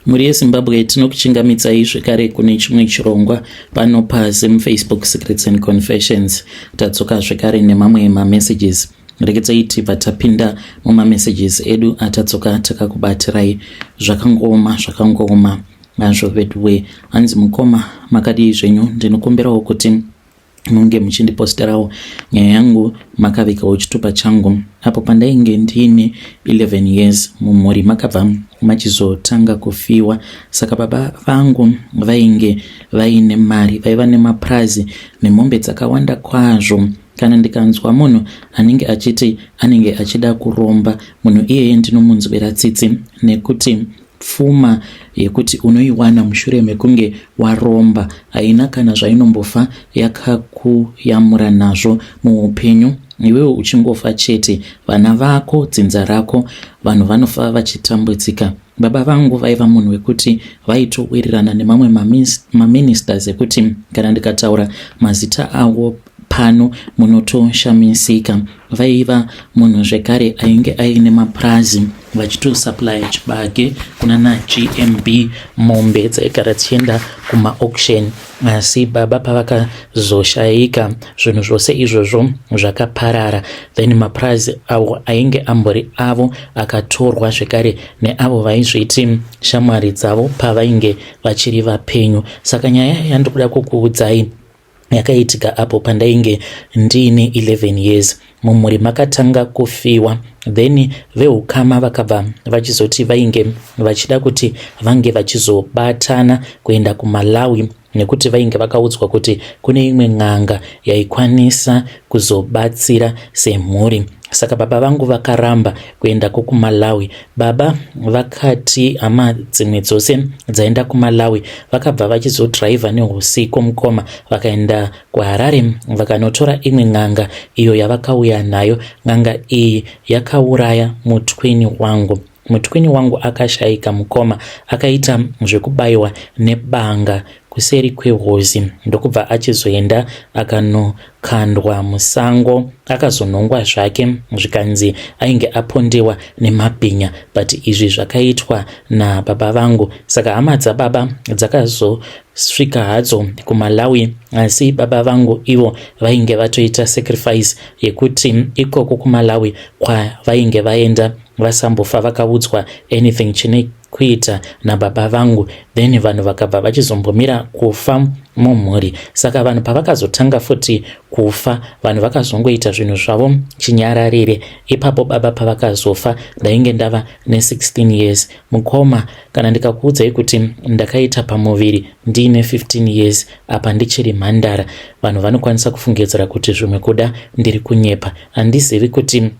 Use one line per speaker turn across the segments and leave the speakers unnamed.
Mhuri yeZimbabwe tinokuchingamidzai zvekare kune chimwe chirongwa pano paZim Facebook Secrets and Confessions. Tadzoka zvekare nemamwe mamessages. Rekedzai tibva tapinda mumamessages edu atadzoka takakubatirai. Zvakangooma zvakangooma hazvo veduwe. Hanzi mukoma makadii zvenyu ndinokumbirawo kuti munge muchindiposterawo nyaya yangu makavigawo chitupa changu apo pandainge ndiine 11 years mumhuri makabva machizotanga kufiwa saka baba vangu vainge vaine mari vaiva nemapurazi nemombe dzakawanda kwazvo kana ndikanzwa munhu anenge achiti anenge achida kuromba munhu iyeye ndinomunzwira tsitsi nekuti Pfuma yekuti unoiwana mushure mekunge waromba haina kana zvainombofa yakakuyamura nazvo muupenyu iwewe uchingofa chete vana vako dzinza rako vanhu vanofa vachitambudzika baba vangu vaiva munhu wekuti vaitowirirana nemamwe maministers ekuti kana ndikataura mazita avo pano munotoshamisika vaiva munhu zvekare ainge aine mapurazi vachitosuplya chibage kunana gmb mombe dzaigara dzichienda kumaauction asi baba pavakazoshaika zvinhu zvose izvozvo zvakaparara then mapurazi awo ainge ambori avo akatorwa zvekare neavo vaizviti shamwari dzavo pavainge vachiri vapenyu saka nyaya yandikuda kukuudzai yakaitika apo pandainge ndiine 11 years mumhuri makatanga kufiwa then veukama vakabva vachizoti vainge vachida kuti vange vachizobatana kuenda kumalawi nekuti vainge vakaudzwa kuti kune imwe n'anga yaikwanisa kuzobatsira semhuri saka baba vangu vakaramba kuendako kumalawi baba vakati hama dzimwe dzose dzaenda kumalawi vakabva vachizodhiraivha neusiku mukoma vakaenda kuharare vakanotora imwe n'anga iyo yavakauya nayo n'anga iyi yakauraya mutwini wangu mutwini wangu akashaika mukoma akaita zvekubayiwa nebanga kuseri kwehozi ndokubva achizoenda akanokandwa musango akazonhongwa zvake zvikanzi ainge apondewa nemabhinya but izvi zvakaitwa nababa vangu saka hama dzababa dzakazosvika hadzo kumalawi asi baba vangu ivo vainge vatoita sacrifice yekuti ikoko kumalawi kwavainge vaenda vasambofa vakaudzwa anything chine kuita nababa vangu then vanhu vakabva vachizombomira kufa mumhuri saka vanhu pavakazotanga futi kufa vanhu vakazongoita zvinhu zvavo chinyararire ipapo baba pavakazofa ndainge ndava ne16 years mukoma kana ndikakuudzai kuti ndakaita pamuviri ndiine 15 years apa ndichiri mhandara vanhu vanokwanisa kufungidzira kuti zvimwe kuda ndiri kunyepa handizivi kuti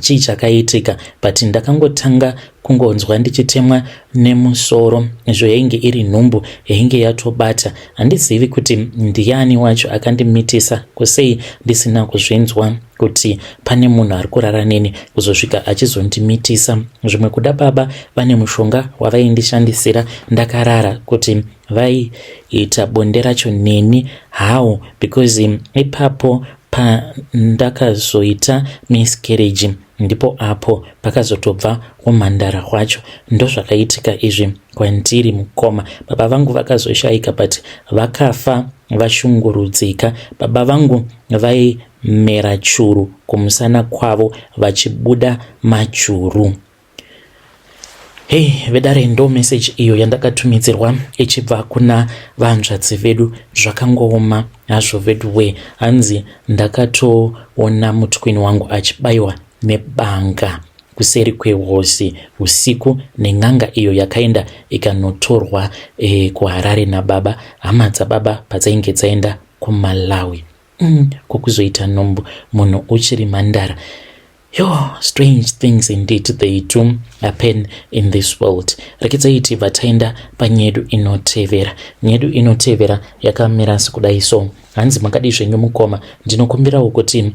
chii chakaitika but ndakangotanga kungonzwa ndichitemwa nemusoro izvo yainge iri nhumbu yainge yatobata handizivi kuti ndiani wacho akandimitisa kusei ndisina kuzvinzwa kuti pane munhu ari kurara neni kuzosvika achizondimitisa zvimwe kuda baba vane mushonga wavaindishandisira ndakarara kuti vaiita bonde racho neni how because ipapo Pandakazoita miscarriage ndipo apo pakazotobva umhandara hwacho. Ndozvakaitika izvi kwandiri mukoma. Baba vangu vakazoshaika but vakafa vashungurudzika. Baba vangu vaimera churu kumusana kwavo vachibuda machuru. Hey, vedare ndo message iyo yandakatumidzirwa ichibva kuna vanzvadzi vedu zvakangooma hazvo vedu we hanzi ndakatoona mutwini wangu achibayiwa nebanga kuseri kwehosi usiku nen'anga iyo yakaenda ikanotorwa e, kuharare nababa hama dzababa padzainge dzaenda kumalawi mm, kokuzoita nhumbu munhu uchiri mhandara Yo, strange things indeed they do happen in this world. Rekedzai tibva taenda panyedu inotevera. Nyedu inotevera yakamira sekudai so. Hanzi makadii zvenyu mukoma, ndinokumbirawo kuti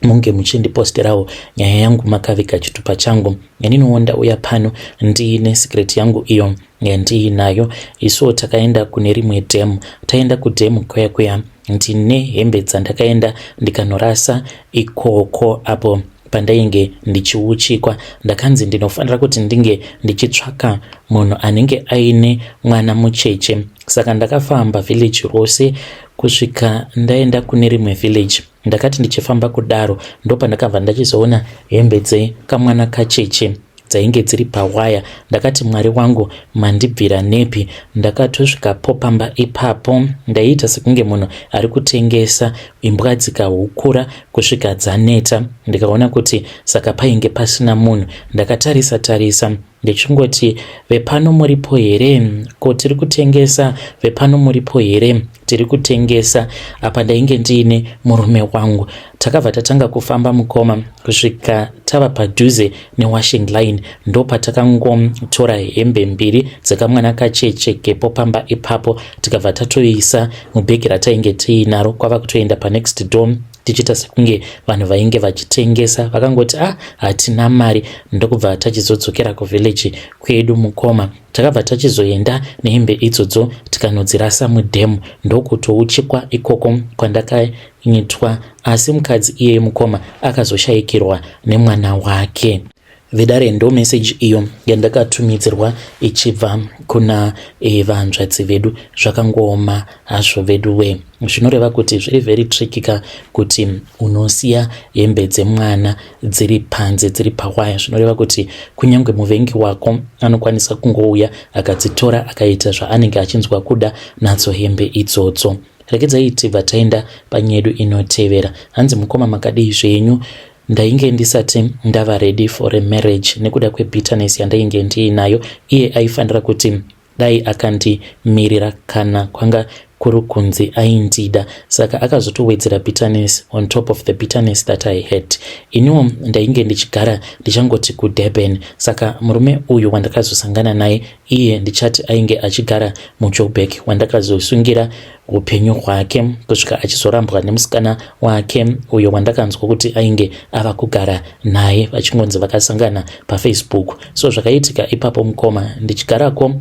munge muchindiposterawo nyaya yangu makaviga chitupa changu. Ininiwo ndauya pano ndiine secret yangu iyo yandiinayo. Isuwo takaenda kune rimwe dam. Taenda kudam kuya kuya ndine hembe dzandakaenda ndikanorasa ikoko apo Pandainge ndichiuchikwa ndakanzi ndinofanira kuti ndinge ndichitsvaka munhu anenge aine mwana mucheche. Saka ndakafamba village rose kusvika ndaenda kune rimwe village. Ndakati ndichifamba kudaro ndopandakabva ndachizoona hembe dzekamwana kacheche dzainge dziri pawaya. Ndakati Mwari wangu mandibvira nepi? Ndakatosvikapo pamba ipapo ndaiita sekunge munhu ari kutengesa imbwa dzikahukura kusvika dzaneta. Ndikaona kuti saka painge pasina munhu. Ndakatarisa tarisa ndichingoti vepano muripo here? Ko tiri kutengesa vepano muripo here? Tiri kutengesa. Apa ndainge ndiine murume wangu. Takabva tatanga kufamba mukoma kusvika tava padhuze newashing line. Ndopatakangotora hembe mbiri dzekamwana kacheche kepo pamba ipapo tikabva tatoisa mubhegi ratainge tiinaro kwava kutoenda panext door tichiita sekunge vanhu vainge vachitengesa. Vakangoti ah hatina mari, ndokubva tachizodzokera kuvillage kwedu mukoma. Takabva tachizoenda nehembe idzodzo tikanodzirasa mudhemu ndokutouchikwa ikoko kwandakaitwa, asi mukadzi iyeye mukoma akazoshaikirwa nemwana wake. Vedare, ndo message iyo yandakatumidzirwa ichibva kuna vanzvadzi vedu. Zvakangooma hazvo vedu we. Zvinoreva kuti zviri very tricky ka kuti unosiya hembe dzemwana dziri panze dziri pawaya. Zvinoreva kuti kunyange muvengi wako anokwanisa kungouya akadzitora akaita zvaanenge achinzwa kuda nadzo hembe idzodzo. Regedzai tibva taenda panyedu inotevera. Hanzi mukoma makadii zvenyu? Ndainge ndisati ndava ready for a marriage nekuda kwebitterness yandainge ndiinayo. Iye aifanira kuti dai akandimirira kana kwanga kuri kunzi aindida, saka akazotowedzera bitterness on top of the bitterness that I had. Iniwo ndainge ndichigara ndichangoti kuDurban, saka murume uyu wandakazosangana naye iye ndichati ainge achigara muJoburg, wandakazosungira upenyu hwake kusvika achizorambwa nemusikana wake uyo wandakanzwa kuti ainge ava kugara naye, vachingonzi vakasangana paFacebook. So zvakaitika ipapo mukoma, ndichigarako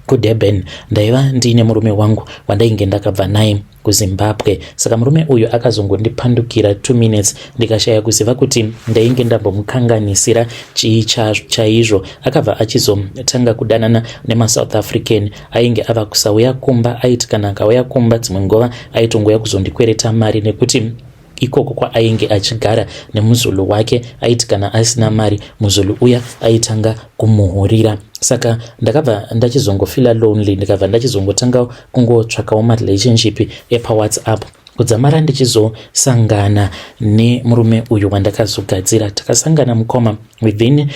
kuDurban ndaiva ndiine murume wangu wandainge ndakabva naye kuZimbabwe. Saka murume uyu akazongondipandukira 2 minutes, ndikashaya kuziva kuti ndainge ndambomukanganisira chii chaizvo. Akabva achizotanga kudanana nemaSouth African, ainge ava kusauya kumba. Aiti kana akauya kumba dzimwe nguva aitongouya kuzondikwereta mari, nekuti ikoko kwaainge achigara nemuzulu wake aiti kana asina mari muzulu uya aitanga kumuhurira. Saka ndakabva ndachizongofila lonely, ndikabva ndachizongotanga kungotsvakawo marelationship epaWhatsApp kudzamara ndichizosangana nemurume uyu wandakazogadzira. Takasangana mukoma, within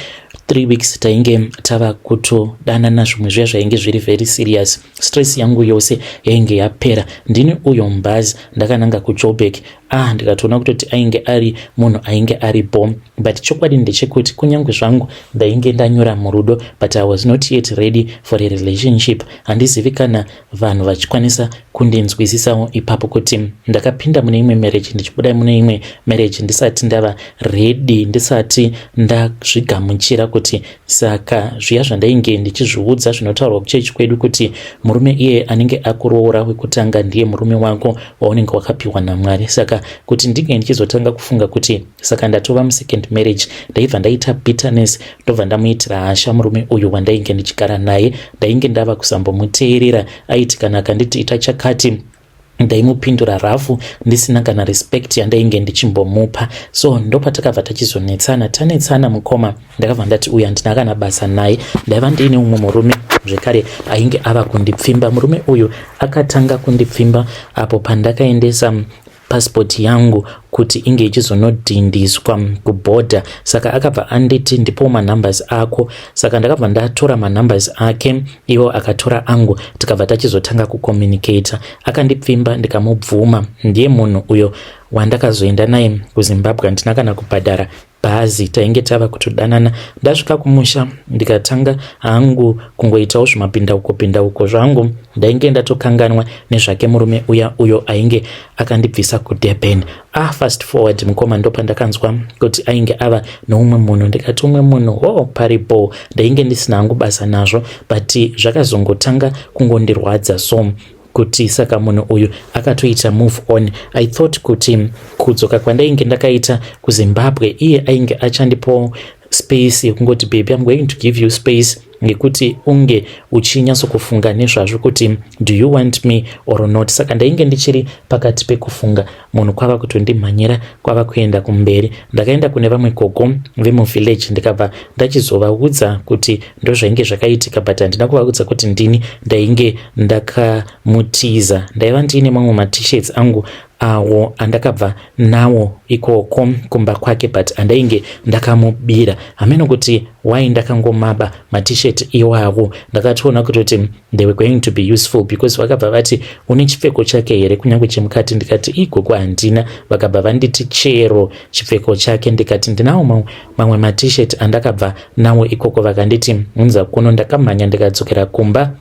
3 weeks tainge tava kutodanana, zvimwe zviya zvainge zviri very serious. Stress yangu yose yainge yapera. Ndini uyo mubhazi ndakananga kuJoburg. Ah, ndikatoona kutoti ainge ari munhu ainge ari bom, but chokwadi ndechekuti kunyange zvangu ndainge ndanyura murudo, but I was not yet ready for a relationship. Handizivi kana vanhu vachikwanisa kundinzwisisawo ipapo kuti ndakapinda mune imwe marriage ndichibuda mune imwe marriage ndisati ndava ready, ndisati ndazvigamuchira kuti saka zviya zvandainge ndichizviudza zvinotaurwa kuchechi kwedu kuti murume iye anenge akuroora wekutanga ndiye murume wako waunenge wakapiwa naMwari. Saka kuti ndinge ndichizotanga kufunga kuti saka ndatova musecond marriage, ndaibva ndaita bitterness, ndobva ndamuitira hasha murume uyu wandainge ndichigara naye. Ndainge ndava kusambomuteerera. Aiti kana akanditi ita chakati, ndaimupindura rafu ndisina kana respect yandainge ndichimbomupa. So ndopatakabva tachizonetsana. Tanetsana mukoma, ndakabva ndati uyu handina kana basa naye. Ndaiva ndiine umwe murume zvekare ainge ava kundipfimba. Murume uyu akatanga kundipfimba apo pandakaendesa pasipoti yangu kuti inge ichizonodhindiswa kubhodha. Saka akabva anditi ndipowo manumbers ako. Saka ndakabva ndatora manumbers ake, iwo akatora angu, tikabva tachizotanga kucommunicata. Akandipfimba ndikamubvuma. Ndiye munhu uyo wandakazoenda naye kuZimbabwe, handina kana kubhadhara bhazi, tainge tava kutodanana. Ndasvika kumusha ndikatanga hangu kungoitawo zvimabhindauko bhindauko zvangu. Ndainge ndatokanganwa nezvake murume uya uyo ainge akandibvisa kuDurban. Ah, fast forward mukoma, ndopandakanzwa kuti ainge ava neumwe munhu. Ndikati umwe munhu ho paripo, ndainge ndisina hangu basa nazvo, but zvakazongotanga kungondirwadza. So Kuti saka munhu uyu akatoita move on. I thought kuti kudzoka kwandainge ndakaita kuZimbabwe, iye ainge achandipawo space yekungoti, "Baby, I'm going to give you space ngekuti unge uchinyatsokufunga nezvazvo kuti do you want me or not." Saka ndainge ndichiri pakati pekufunga, munhu kwava kutondimhanyira, kwava kuenda kumberi. Ndakaenda kune vamwe gogo vemuvillage, ndikabva ndachizovaudza kuti ndozvainge zvakaitika, but handina kuvaudza kuti ndini ndainge ndakamutiza. Ndaiva ndiine mamwe maT-shirts angu awo andakabva nawo ikoko kumba kwake, but andainge ndakamubira. Hameno kuti wai ndakangomaba maT-shirt iwawo. Ndakatoona kutoti they were going to be useful, because vakabva vati, "Une chipfeko chake here, kunyange chemukati?" Ndikati, "Igogo, handina." Vakabva vanditi, "Chero chipfeko chake." Ndikati, "Ndinawo mamwe maT-shirt andakabva nawo ikoko." Vakanditi, "Unza kuno." Ndakamhanya ndikadzokera kumba,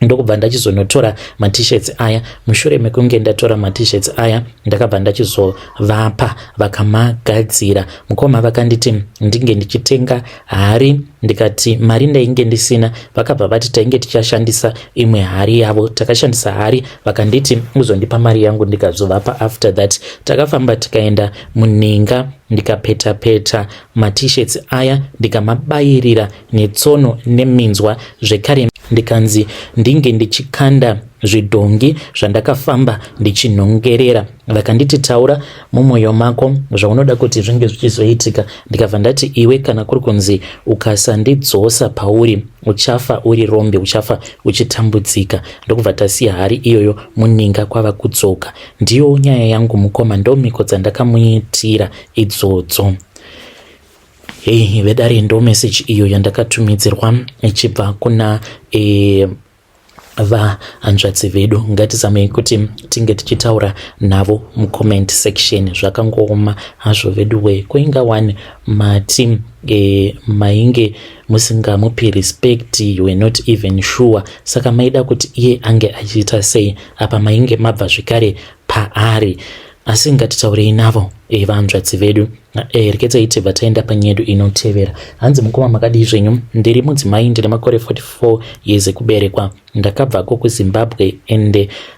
ndokubva ndachizonotora maT-shirts aya. Mushure mekunge ndatora maT-shirts aya, ndakabva ndachizovapa, vakamagadzira. Mukoma, vakanditi ndinge ndichitenga hari. Ndikati mari ndainge ndisina. Vakabva vati tainge tichashandisa imwe hari yavo. Takashandisa hari, vakanditi uzondipa mari yangu, ndikazovapa. After that takafamba tikaenda muninga, ndikapeta peta maT-shirts aya, ndikamabayirira netsono neminzwa zvekare. Ndikanzi ndinge ndichikanda zvidhongi zvandakafamba ndichinhongerera. Vakanditi, "Taura mumwoyo mako zvaunoda kuti zvinge zvichizoitika." Ndikabva ndati, "Iwe, kana kuri kunzi ukasandidzosa pauri, uchafa uri rombe, uchafa uchitambudzika." Ndokubva tasiya hari iyoyo muninga, kwava kudzoka. Ndiyo nyaya yangu, mukoma. Ndomhiko dzandakamuitira idzodzo. Hei vedare, ndo message iyo yandakatumidzirwa ichibva kuna vahanzvadzi vedu. Ngatizamei kuti tinge tichitaura navo mucomment section. Zvakangooma hazvo vedu. Kuinga one mati mainge musingamupi respect, you were not even sure, saka maida kuti iye ange achiita sei? Apa mainge mabva zvekare paari. Asi ngatitaurei navo vanzvadzi vedu. Rekedzai tibva taenda panyedu inotevera. Hanzi, "Mukoma, makadii zvenyu? Ndiri mudzimai, ndine makore 44 years ekuberekwa. Ndakabvako kuZimbabwe and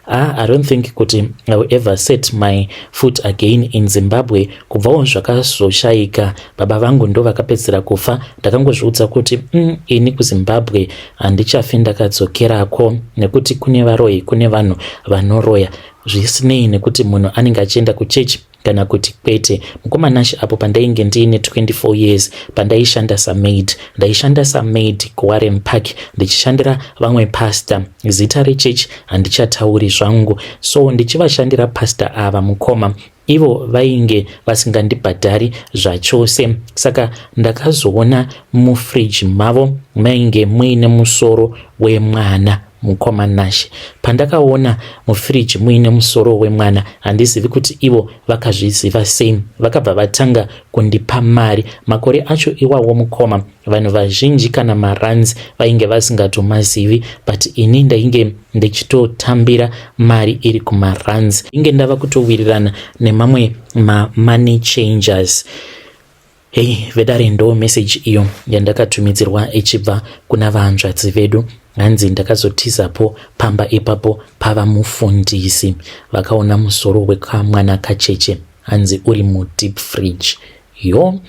I don't think kuti I will ever set my foot again in Zimbabwe. Kubvawo zvakazoshayika baba vangu, ndo vakapedzisira kufa, ndakangozviudza kuti ini kuZimbabwe handichafi ndakadzokerako, nekuti kune varoyi, kune vanhu vanoroya, zvisinei nekuti munhu anenge achienda kuchechi kana kuti kwete. Mukoma Nashe, apo pandainge ndiine 24 years, pandaishanda samaid, ndaishanda samaid kuWarren Park, ndichishandira vamwe pastor. Zita rechechi handichatauri zvangu. So ndichivashandira pastor ava, mukoma, ivo vainge vasingandibhadhari zvachose. Saka ndakazoona mufriji mavo mainge muine musoro wemwana. Mukoma Nashe, pandakaona mufiriji muine musoro wemwana, handizivi kuti ivo vakazviziva sei, vakabva vatanga kundipa mari. Makore acho iwawo, mukoma, vanhu vazhinji kana marands vainge vasingatomazivi, but ini ndainge ndichitotambira mari iri kumarands. Inge ndava kutowirirana nemamwe mamoney changers. Hei vedare, ndo message iyo yandakatumidzirwa ichibva kuna vahanzvadzi vedu. Hanzi ndakazotizapo pamba ipapo pava mufundisi, vakaona musoro wekamwana kacheche, hanzi uri mudeep fridge. Yo,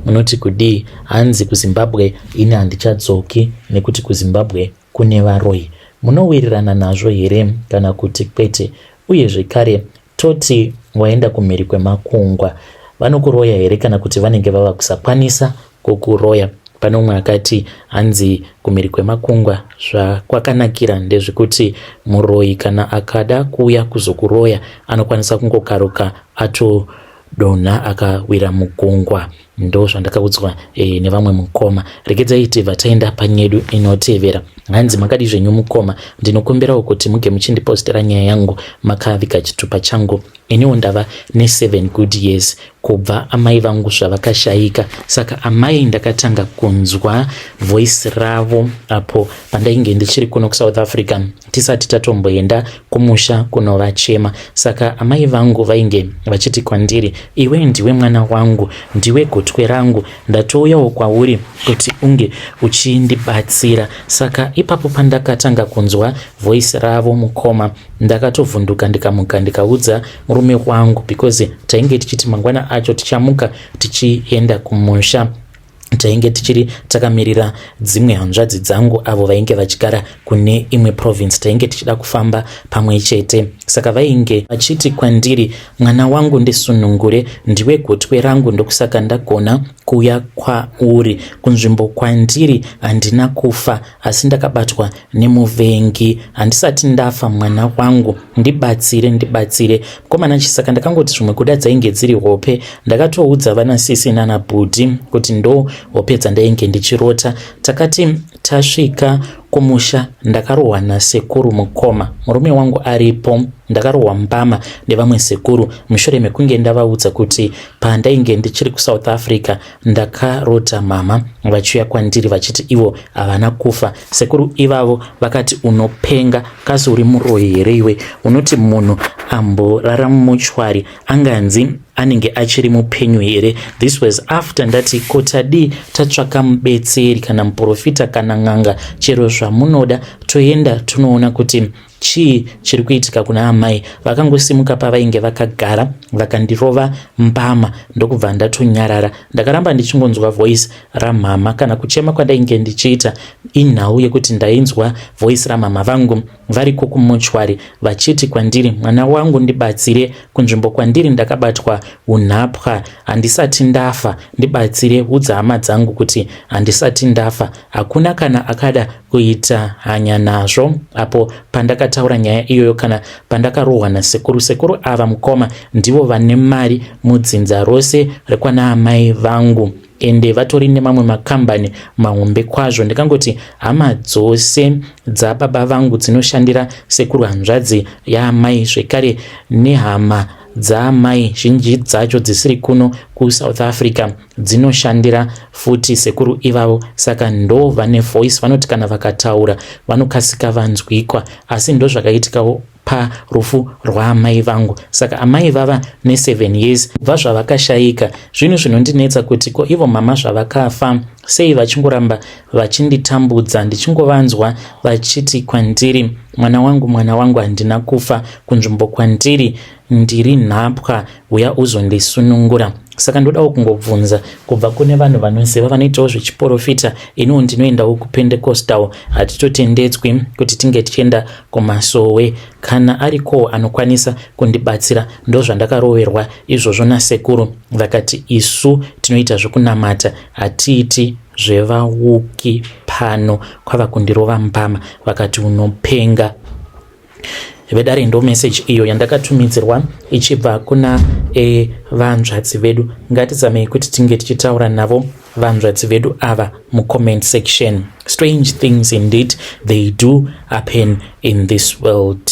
munoti kudii? Hanzi kuZimbabwe ini handichadzoki nekuti kuZimbabwe kune varoyi. Munowirirana nazvo here kana kuti kwete? Uye zvekare, toti waenda kumhiri kwemakungwa, vanokuroya here kana kuti vanenge vava kusakwanisa kukuroya? Pane umwe akati, hanzi kumhiri kwemakungwa zvakwakanakira ndezvekuti muroyi kana akada kuuya kuzokuroya, anokwanisa kungokaruka atodonha akawira mugungwa. Ndo zvandakaudzwa nevamwe mukoma. Regedzai tibva taenda panyedu inotevera. Hanzi, "Makadi zvenyu mukoma? Ndinokumbirawo kuti muge muchindipostera nyaya yangu makaviga chitupa changu. Iniwo ndava ne7 good years kubva amai vangu zvavakashayika. Saka amai ndakatanga kunzwa voice ravo apo pandainge ndichiri kuno kuSouth Africa, tisati tatomboenda kumusha kunovachema. Saka amai vangu vainge vachiti kwandiri, 'Iwe ndiwe mwana wangu, ndiwe gota. gotwe rangu, ndatouyawo kwauri kuti unge uchindibatsira. Saka ipapo pandakatanga kunzwa voice ravo mukoma, ndakatovhunduka ndikamuka ndikaudza murume wangu because tainge tichiti mangwana acho tichamuka tichienda kumusha. Tainge tichiri takamirira dzimwe hanzvadzi dzangu avo vainge vachigara kune imwe province, tainge tichida kufamba pamwe chete. Saka vainge vachiti kwandiri, "Mwana wangu, ndisunungure, ndiwe gotwe rangu, ndokusaka ndagona kuuya kwauri. Kunzvimbo kwandiri handina kufa, asi ndakabatwa nemuvengi. Handisati ndafa, mwana wangu, ndibatsire, ndibatsire." Mukomana, chisaka ndakangoti zvimwe kuda dzainge dziri hope. Ndakatoudza vanasisi nanabhudhi kuti ndo hope dzandainge ndichirota. Takati tasvika kumusha, ndakarohwa nasekuru mukoma, murume wangu aripo. Ndakarohwa mbama nevamwe sekuru mushure mekunge ndavaudza kuti pandainge ndichiri kuSouth Africa ndakarota mama vachiuya kwandiri vachiti ivo havana kufa. Sekuru ivavo vakati, "Unopenga kasi, uri muroyi here iwe? Unoti munhu amborara mumuchwari anganzi anenge achiri mupenyu here?" This was after ndati, "Ko tadii tatsvaka mubetseri, kana muprofita kana n'anga, chero zvamunoda, toenda tonoona kuti chii chiri kuitika kuna amai?" Vakangosimuka pavainge vakagara, vakandirova mbama, ndokubva ndatonyarara. Ndakaramba ndichingonzwa voice ramama. Kana kuchema kwandainge ndichiita inhau yekuti ndainzwa voice ramama vangu variko kumuchwari vachiti kwandiri, "Mwana wangu, ndibatsire, kunzvimbo kwandiri ndakabatwa unhapwa, handisati ndafa, ndibatsire, udza hama dzangu kuti handisati ndafa." Hakuna kana akada kuita hanya nazvo apo pandakataura nyaya iyoyo, kana pandakarohwa nasekuru. Sekuru ava mukoma ndivo vane mari mudzinza rose rekwana amai vangu, ende vatori nemamwe makambani mahombe kwazvo. Ndikangoti hama dzose dzababa vangu dzinoshandira sekuru, hanzvadzi yaamai zvekare, nehama dzaamai zhinji dzacho dzisiri kuno kuSouth Africa dzinoshandira futi sekuru ivavo. Saka ndo vane voice, vanoti kana vakataura vanokasika vanzwikwa. Asi ndo zvakaitikawo parufu rwaamai vangu. Saka amai vava ne7 years kubva zvavakashayika. Zvinhu zvinondinetsa kuti ko ivo mama zvavakafa, sei vachingoramba vachinditambudza, ndichingovanzwa vachiti kwandiri, "Mwana wangu, mwana wangu, handina kufa, kunzvimbo kwandiri ndiri nhapwa, uya uzondisunungura." Saka ndodawo kungobvunza kubva kune vanhu vanoziva, vanoitawo zvechiprofita. Iniwo ndinoendawo kuPentecostal, hatitotendedzwi kuti tinge tichienda kumasowe. Kana ariko anokwanisa kundibatsira. Ndo zvandakaroverwa izvozvo nasekuru, vakati isu tinoita zvekunamata, hatiiti zvevauki pano. Kwava kundirova mbama, vakati unopenga. Vedare, ndo meseji iyo yandakatumidzirwa ichibva kuna vanzvadzi vedu. Ngatizamei kuti tinge tichitaura navo vanzvadzi vedu ava mucomment section. Strange things indeed, they do happen in this world.